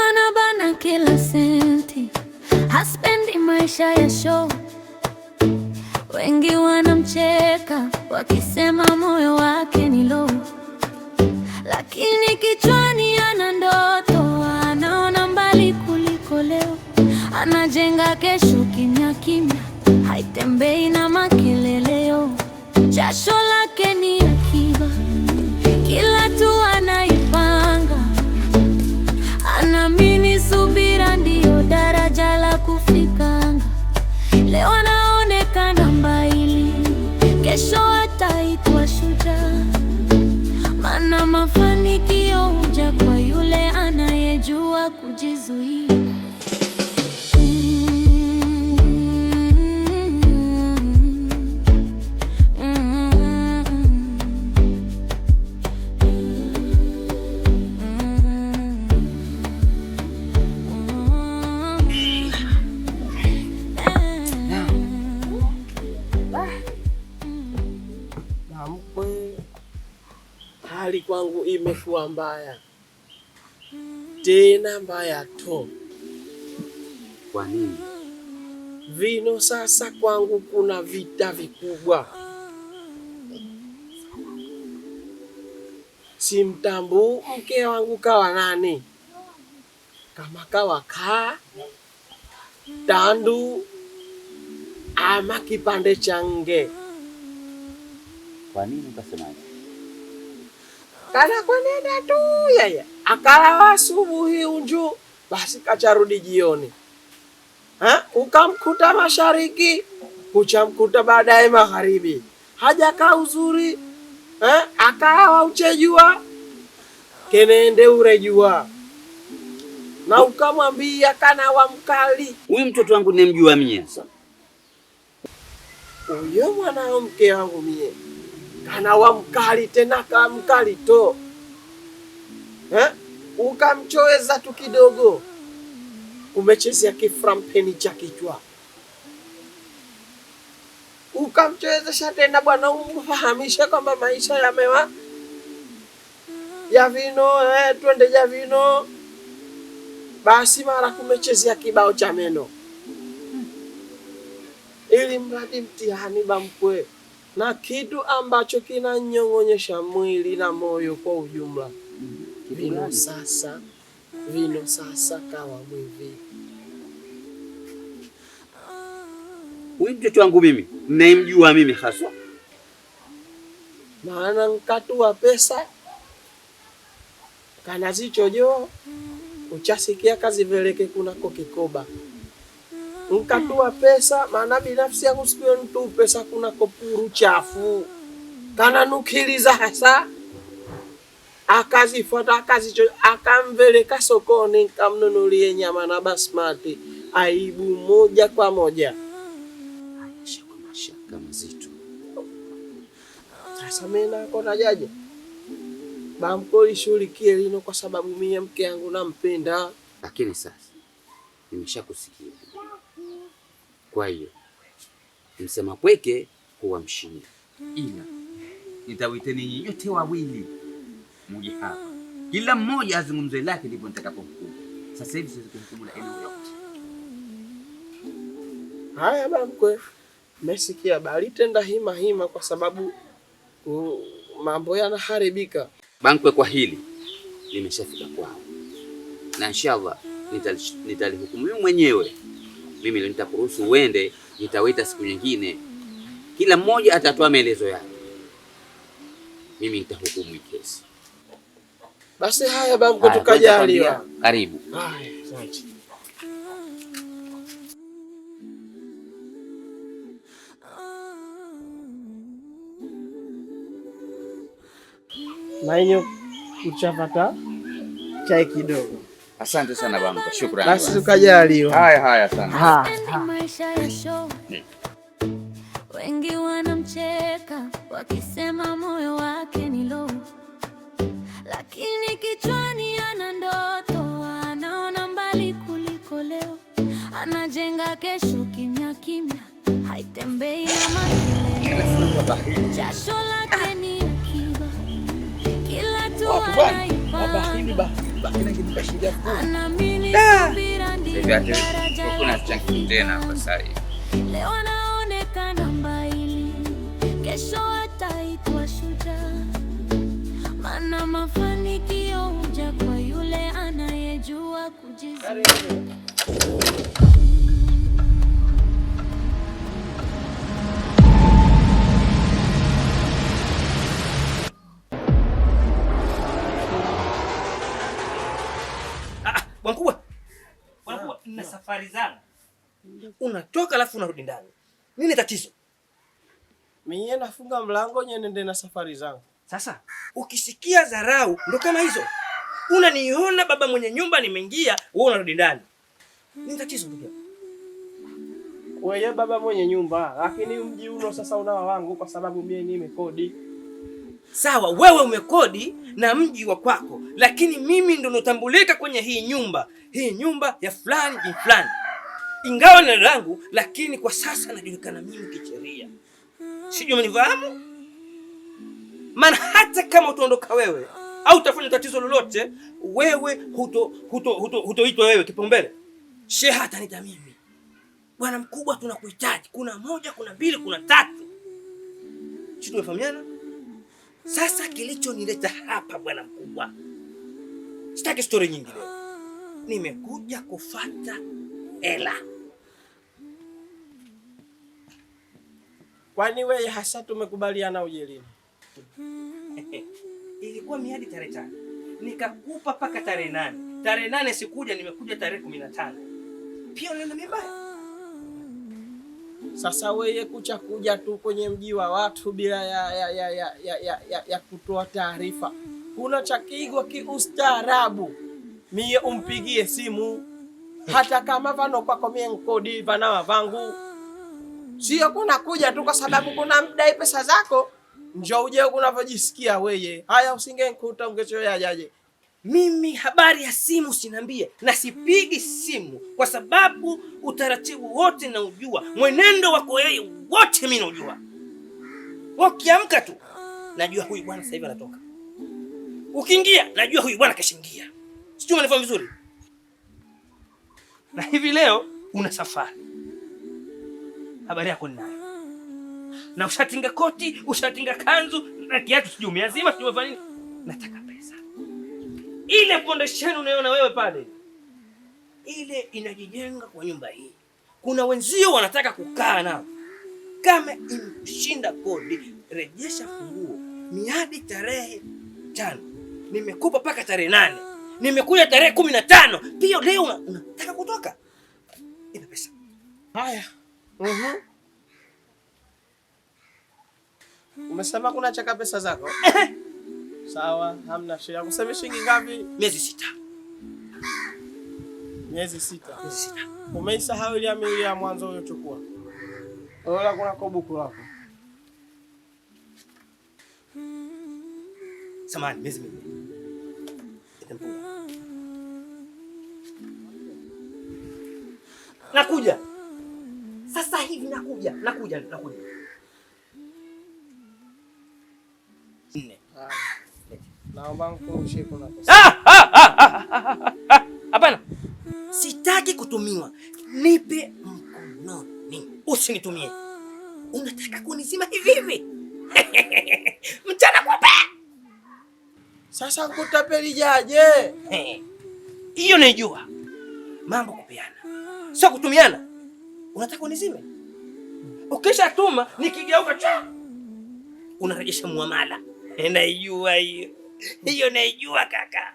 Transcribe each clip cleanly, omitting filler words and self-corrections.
Anabana kila senti, haspendi maisha ya show. Wengi wanamcheka wakisema moyo wake ni low, lakini kichwani ana ndoto, anaona mbali kuliko leo. Anajenga kesho kimya kimya, haitembei na makeleleo. Jasho lake ni akiba, kila hatua anaipanga. Anaamini subira ndiyo daraja la kufika anga. Leo anaonekana mbaili, kesho ataitwa shujaa. Maana mafanikio huja kwa yule anayejua kujizuia. Bamkwe, hali kwangu imekuwa mbaya tena mbaya to. Kwa nini? Vino sasa kwangu kuna vita vikubwa, simtambu mke wangu kawa nani, kama kawa kaa tandu ama kipande cha nge. Kwa nini ukasemaje? Kana kwenenda tu yeye akalawa asubuhi unju basi kacharudi jioni ha? Ukamkuta mashariki kuchamkuta baadaye magharibi, hajakaa uzuri ha? Akawa uchejua kenende urejua na ukamwambia kana wa mkali Huyu mtoto wangu nimjua mie sasa. Uyo mwanao mke wangu mie kana wa mkali tena ka mkali to eh? Ukamchoeza tu kidogo umechezea kiframpeni cha kichwa, ukamchoezesha tena bwana, umfahamishe kwamba maisha yamewa ya vino twende ya vino, basi mara kumechezea kibao cha meno, ili mradi mtihani bamkwe na kitu ambacho kinanyong'onyesha mwili na moyo kwa ujumla. Vino sasa, vino sasa kawa mwivi. Huyu mtoto wangu mimi mnayemjua mimi haswa, maana nkatua pesa kana zichojoo uchasikia kaziveleke kunako kikoba nkatua pesa maana binafsi yangu sikuyo ntu pesa kunako puru chafu kana nukiliza hasa akazifuata akazicho akamveleka sokoni nkamnunulie nyama na basmati. Aibu moja kwa moja. Shaka mashaka mazito. Sasa mimi nako najaje bamko lishughulikie lino kwa sababu mie mke yangu nampenda. Lakini sasa nimeshakusikia, kwa hiyo msema kweke huwa mshinda, ila nitawiteni nyinyi nyote wawili muje hapa, kila mmoja azungumze lake, ndipo nitakapohukumu. Sasa hivi siwezi kuhukumu la aina yoyote. Haya bamkwe, mesikia bali tenda hima hima, kwa sababu mambo yanaharibika. Bankwe, kwa hili nimeshafika kwao, na inshallah nitalihukumu mimi mwenyewe. Mimi nitakuruhusu uende, nitawita siku nyingine, kila mmoja atatoa maelezo yake, mimi nitahukumu hii kesi. Basi haya bamkwe, tukajaliwa. Karibu. Haya, asante. Mainyo kuchapata chai kidogo. Asante sana bamkwe, shukrani. Basi tukajaliwa. Haya haya sana. Ha. Maisha ya show, wengi wanamcheka wakisema moyo wake ni low, Lakini kichwani ana ndoto, anaona mbali kuliko leo, anajenga kesho kimya kimya, haitembei na makelele. Jasho lake ni akiba, kila hatua anaipanga, anaamini subira ndiyo daraja Kuna la chanki tena hapa kufika. sasa hivi. Leo anaonekana mbali, kesho ataitwa shujaa. Maana mafanikio huja kwa yule anayejua kujizuia. Ah, bwana mkubwa. Bwana mkubwa, nina safari zangu. Unatoka alafu unarudi ndani. Nini tatizo? Mie nafunga mlango nyenende na safari zangu. Sasa ukisikia dharau ndo kama hizo. Unaniona baba mwenye nyumba nimeingia, wewe unarudi ndani. Nini tatizo ndugu yangu? Weye baba mwenye nyumba, lakini mji uno sasa unawa wangu kwa sababu mie nimekodi. Sawa, wewe umekodi na mji wa kwako, lakini mimi ndo notambulika kwenye hii nyumba. Hii nyumba ya fulani bin fulani. Ingawa ni langu, lakini kwa sasa najulikana mimi kisheria. Sijui umenifahamu? Maana hata kama utaondoka wewe au utafanya tatizo lolote, wewe huto huto huto hutoitwa wewe kipaumbele. Sheha ataniita mimi. Bwana mkubwa, tunakuhitaji. Kuna moja, kuna mbili, kuna tatu. Sisi tumefahamiana? Sasa kilichonileta hapa bwana mkubwa, sitaki story nyingi leo. Nimekuja kufata hela. Kwani weye hasa tumekubaliana uje lini? Ilikuwa miadi tarehe 5, nikakupa mpaka tarehe 8. Tarehe 8 sikuja, nimekuja tarehe 15. Pia unaenda mbaya. Sasa weye kucha kuja tu kwenye mji wa watu bila ya kutoa taarifa, kuna chakigwa kiustaarabu. Mie umpigie simu hata kama vano kwako mie nkodi vanawa vangu, sio kuna kuja tu kwa sababu kuna mdai pesa zako, njo uje kunavyojisikia weye. Haya, usingenkuta ungechoyajaje? Mimi habari ya simu usiniambie, na sipigi simu kwa sababu utaratibu wote naujua, mwenendo wako yeye wote mimi naujua. Ukiamka tu najua huyu bwana sasa hivi anatoka, ukiingia najua huyu bwana kashaingia. Sijui umenifahamu vizuri. Na hivi leo una safari, habari yako ninayo, na ushatinga koti, ushatinga kanzu na kiatu, sijui umeazima, sijui umefanya nini. Nataka pesa ile foundation unayoona wewe pale, ile inajijenga kwa nyumba hii. Kuna wenzio wanataka kukaa nao. Kama imekushinda kodi, rejesha funguo. Miadi tarehe 5, nimekupa mpaka tarehe 8, nimekuja tarehe 15, pia leo unataka kutoka. Ina pesa. Haya. Umesema kuna chaka pesa zako? Sawa, hamna shida. Kusema shilingi ngapi? Miezi 6. Miezi 6. Miezi 6. Umeisahau ile miwili ya mwanzo uliochukua? Ola kuna kobuku lako. Samahani, miezi 4. Itampunga. Nakuja. Sasa hivi nakuja, nakuja, nakuja. 4. Haya. Naomba nikurushie kuna pesa. Hapana. Sitaki kutumiwa. Nipe mkononi. Usinitumie. Unataka kunizima hivi hivi? Mchana kweupe. Sasa nkutapeli jaje? Hiyo naijua. Mambo kupeana. Sio kutumiana. Unataka unizime? Ukishatuma nikigeuka cha unarejesha muamala. Naijua hiyo. Hiyo naijua kaka.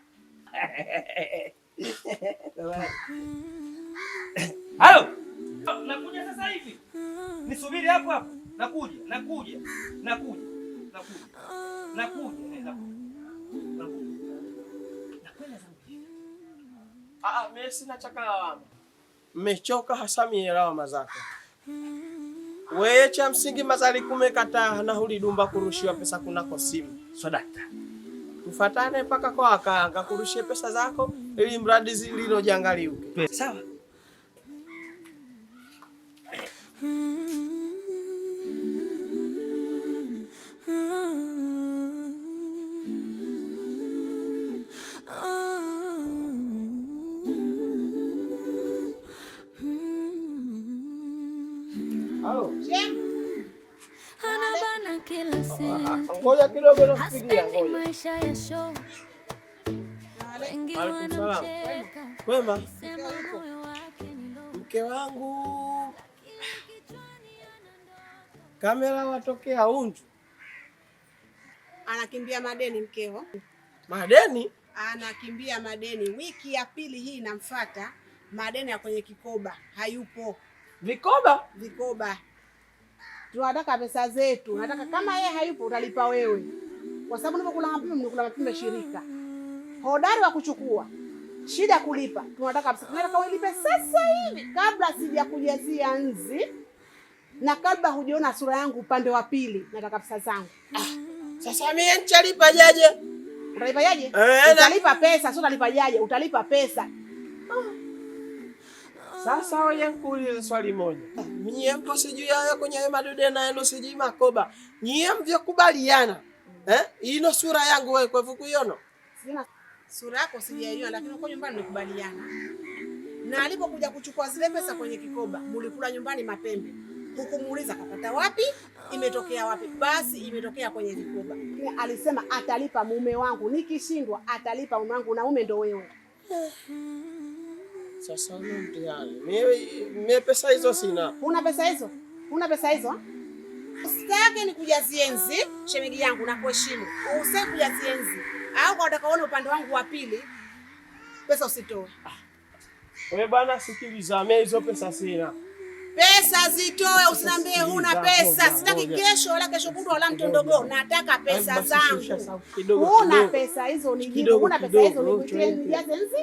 Halo. Nakuja sasa hivi. Nisubiri hapo hapo. Nakuja, nakuja. Nakuja. Nakuja. Nakuja, nakuja. Nakuja. Nakwenda zangu hivi. Ah, mimi sina chaka lawama. Mmechoka hasa mie lawama zako. Wewe cha msingi mazali kumekataa na hulidumba kurushiwa pesa kunako simu. Swadakta. Tufatane mpaka kwa wakanga kurushe pesa zako ili mradi lilo janga liuke. Sawa. Halo. Anabana kila senti, Ngoja kidogo nakupigia, haspendi ngoja. maisha ya show. Wengi Alaikum salam. wanamcheka Kwema. wakisema moyo wake ni low. Mke wangu kamera watokea Unju. Anakimbia madeni mkeo, Madeni? Anakimbia madeni. Wiki ya pili hii inamfata madeni ya kwenye kikoba, hayupo. Vikoba? Vikoba. Tunataka pesa zetu, nataka kama yeye hayupo utalipa wewe, kwa sababu nilipokula mapembe mlikula mapembe shirika, hodari wa kuchukua, shida kulipa. Tunataka pesa, tunataka ulipe sasa hivi kabla sijakujazia nzi na kabla hujaona sura yangu upande wa pili. Nataka pesa zangu. Sasa mimi nitalipa jaje? Utalipa jaje? Utalipa pesa, sio utalipa jaje, utalipa pesa. Sasa wewe nikuulize swali moja. Nyie mpo sijui hayo kwenye hayo madude na yenu sijui makoba. Nyie mvyokubaliana. Ino sura yangu wewe kwa kuiona. Sina sura yako sijaiona, lakini uko nyumbani mlikubaliana. Na alipokuja kuchukua zile pesa kwenye kikoba, mlikula nyumbani mapembe. Hukumuuliza kapata wapi, imetokea wapi. Basi imetokea kwenye vikoba. Lakini alisema atalipa mume wangu, nikishindwa atalipa mume wangu, na mume ndo wewe. Sasa una mtihani. Mimi pesa hizo sina. Una pesa hizo? Una pesa hizo? Usitake nikujazie nzi, shemeji yangu, nakuheshimu. Usitake kujazie nzi. Au kwa utakaona upande wangu wa pili, pesa usitoe. Wewe bwana sikiliza, mimi hizo pesa sina. Pesa zitoe, usiniambie huna pesa. Sitaki kesho wala kesho kutwa wala mtondogoo. Nataka pesa Basi shusha zangu. sauti kidogo Huna kidogo. pesa hizo nijibu. Kidogo, Huna pesa hizo kidogo, nikuitie chochote. nijaze nzi?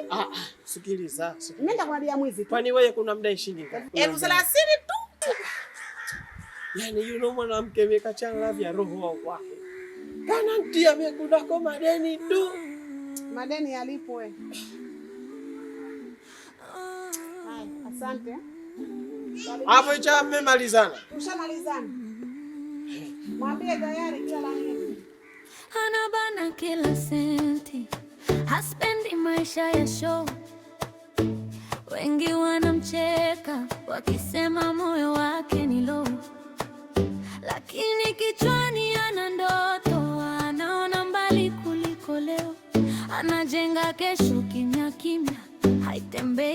Sikiliza, sikiliza. Nenda kunadia mwizi tu. Kwani wewe kuna mdai shilingi ngapi? 30,000 tu. Yaani yule mwanamke mekachana vya roho wake. Kana ntia mimi kunako madeni tu. Madeni yalipwe. Haya, asante. Hapo cha mmemalizana. Tushamalizana. Mwambie tayari kila la heri. Anabana kila senti, haspendi maisha ya show. Wengi wanamcheka wakisema moyo wake ni low, lakini kichwani ana ndoto, anaona mbali kuliko leo. Anajenga kesho kimya kimya, haitembei.